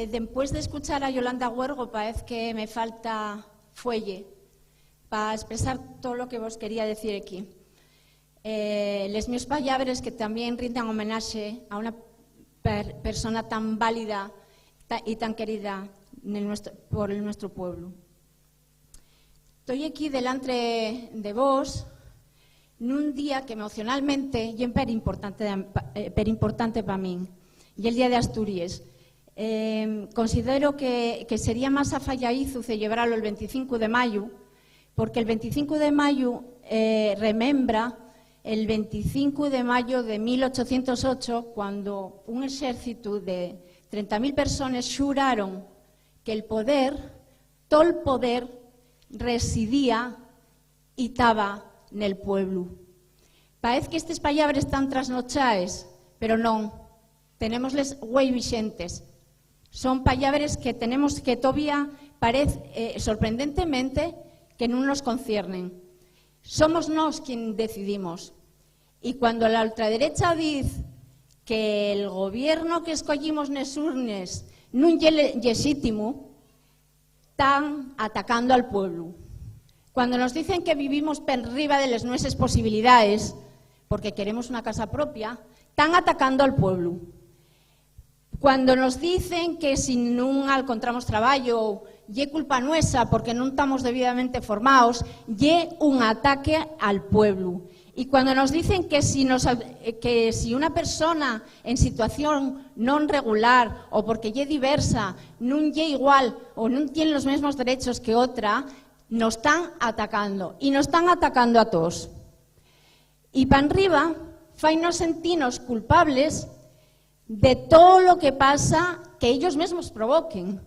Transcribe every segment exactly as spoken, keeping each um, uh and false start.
Dempués d'escuchar a Yolanda Huergo, paez que me falta fuelle pa espresar too lo que vos quería decir equí. Eh, les mios pallabres que tamién rindan homenaxe a una per-, persona tan válida ta-, y tan querida nel nuestro, por el nuestro pueblu. Toi equí delantre de vos nun día que emocionalmente ye per importante, eh, per importante pa min, ye el Día de Asturies. Eh, considero que, que sería más afallaízu celebralo el venticinco de mayu, porque el venticinco de mayu, eh, remembra el venticinco de mayu de mil ochocientos ocho, cuando un exércitu de trenta mil persones xuraron que el poder, tol poder, residía y taba nel pueblu. Paez que estes pallabres tán trasnochaes, pero non, tenémosles güei vixentes. Son pallabres que tenemos que tovía, parez, eh, sorprendentemente, que nun nos conciernen. Somos nós quien decidimos. Y cuando la ultraderecha diz que el gobierno que escoyimos nes urnes nun ye le-, lexítimu, tán atacando al pueblu. Cuando nos dicen que vivimos per riba de les nueses posibilidaes, porque queremos una casa propia, tán atacando al pueblu. Cuando nos dicen que si nun alcontramos trabayu, ye culpa nuesa porque nun tamos debidamente formaos, ye un ataque al pueblu. Y cuando nos dicen que si, nos, que si una persona en situación non regular o porque ye diversa nun ye igual o nun tien los mesmos derechos que otra, nos tán atacando. Y nos tán atacando a toos. Y pa enriba, fainos sentinos culpables de too lo que pasa que ellos mesmos provoquen.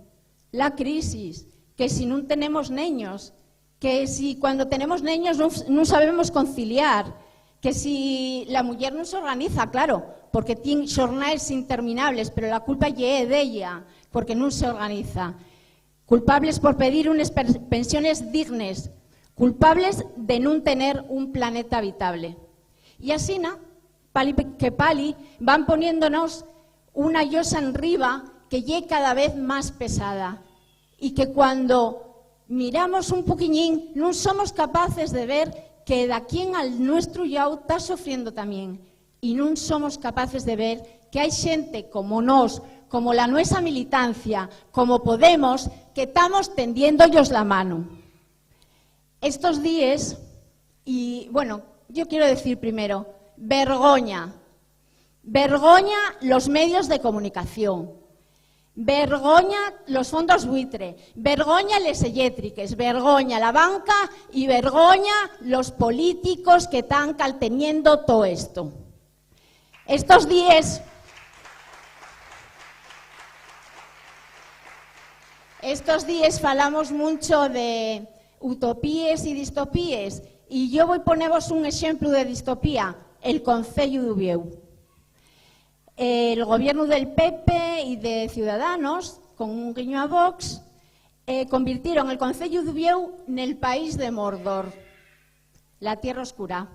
La crisis, que si nun tenemos neños, que si cuando tenemos neños nun, nun sabemos conciliar, que si la muyer nun s'organiza, claro, porque tien xornaes interminables, pero la culpa ye d'ella, porque nun s'organiza. Culpables por pedir unes per-, pensiones dignes, culpables de nun tener un planeta habitable. Y asina, pali que pali, van poniéndonos una llosa enriba que ye cada vez más pesada, y que cuando miramos un poquiñín, nun somos capaces de ver que daquién al nuestru llau ta sufriendo tamién, y nun somos capaces de ver que hai xente como nós, como la nuesa militancia, como Podemos, que tamos tendiéndollos la mano. Estos díes, y, bueno, yo quiero decir primero, vergoña. Vergoña los medios de comunicación. Vergoña los fondos buitre. Vergoña les eléctriques. Vergoña la banca y vergoña los políticos que tán calteniendo todo esto. Estos días, estos días falamos mucho de utopíes y distopíes, y yo voi ponevos un exemplu de distopía, el Concellu d'Uviéu. El gobiernu del P P y de Ciudadanos, con un guiño a Vox, eh, convirtieron el Concellu d'Uviéu nel país de Mordor, la Tierra Oscura,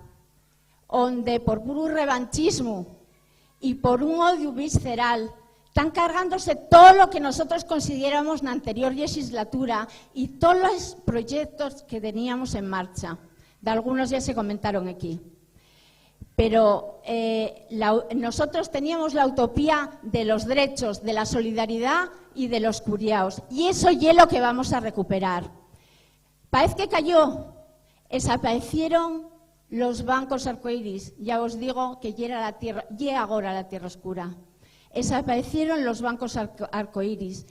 onde por puru revanchismu y por un odiu visceral tán cargándose todo lo que nosotros consideramos na anterior legislatura y todos los proyectos que teníamos en marcha. D'algunos ya se comentaron aquí. Pero, eh, la, nosotros teníamos la utopía de los derechos, de la solidaridá y de los curiaos. Y eso ye lo que vamos a recuperar. Paez que cayó, esapaecieron los bancos arcoíris. Ya os digo que yera la tierra, ye agora la Tierra Oscura. Esapaecieron los bancos arco-, arcoíris.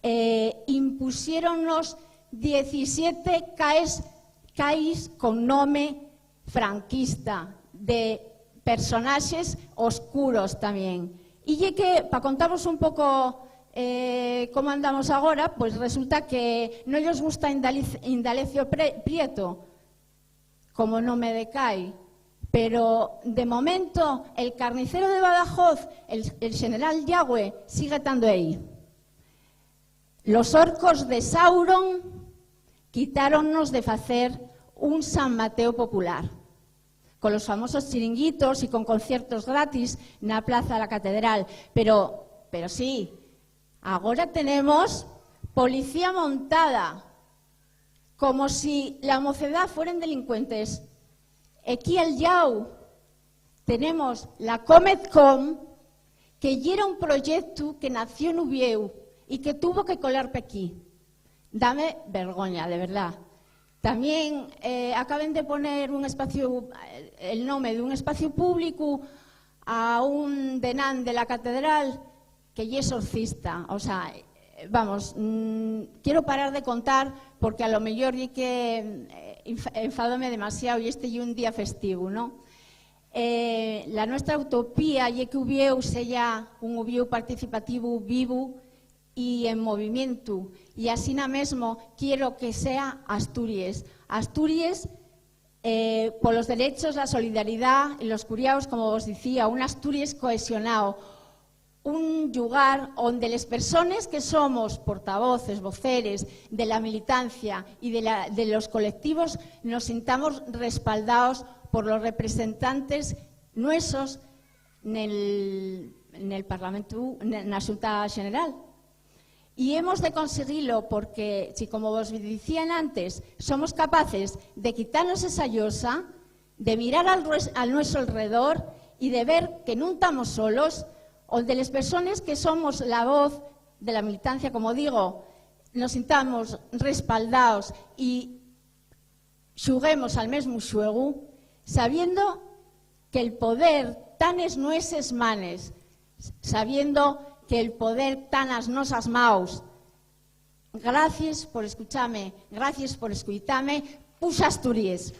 Eh, impusiéronnos diecisiete caes, cais con nome franquista, de personaxes oscuros tamién. Y ye que, pa contavos un poco, eh, cómo andamos agora, pues resulta que non llos gusta Indaliz-, Indalecio Pre-, Prieto como nome de cai, pero de momento el carnicero de Badajoz, el, el xeneral Yagüe, sigue tando ehí. Los orcos de Sauron quitáronnos de facer un San Mateo popular, con los famosos chiringuitos y con conciertos gratis na Plaza de la Catedral. Pero, pero sí, Agora tenemos policía montada, como si la mocedá fueren delincuentes. Equí al llau tenemos la Comedcom, que yera un proyectu que nació n'Uviéu y que tuvo que colar pequí. Dame vergoña, de verdá. Tamién, eh, acaben de poner un espacio, eh, el nome d'un espaciu públicu a un denán de la catedral que ye exorcista. O sea, eh, vamos, mm, quiero parar de contar porque a lo mellor ye que, eh, enf-, enfádome demasiao y este ye un día festivu, ¿no? Eh, la nuestra utopía ye que Uviéu seya un Uviéu participativu, vivu y en movimientu. Y asina mesmo quiero que sea Asturies. Asturies, eh, polos derechos, la solidaridá y los curiaos, como vos dicía, un Asturies cohesionao, un llugar onde les persones que somos portavoces, voceres de la militancia y de la, de los colectivos, nos sintamos respaldaos por los representantes nuesos nel, nel Parlamentu, ne-, na Xunta Xeneral. Y hemos de conseguilo porque, si, como vos dicían antes, somos capaces de quitarnos esa llosa, de mirar al rues-, al nuestro alrededor y de ver que nun tamos solos, onde les persones que somos la voz de la militancia, como digo, nos sintamos respaldaos y xuguemos al mesmu xuegu, sabiendo que'l poder ta nes nueses manes, sabiendo que'l poder ta nas nosas maus. Gracies por escuchame, gracies por escuitame. Puxa Asturies!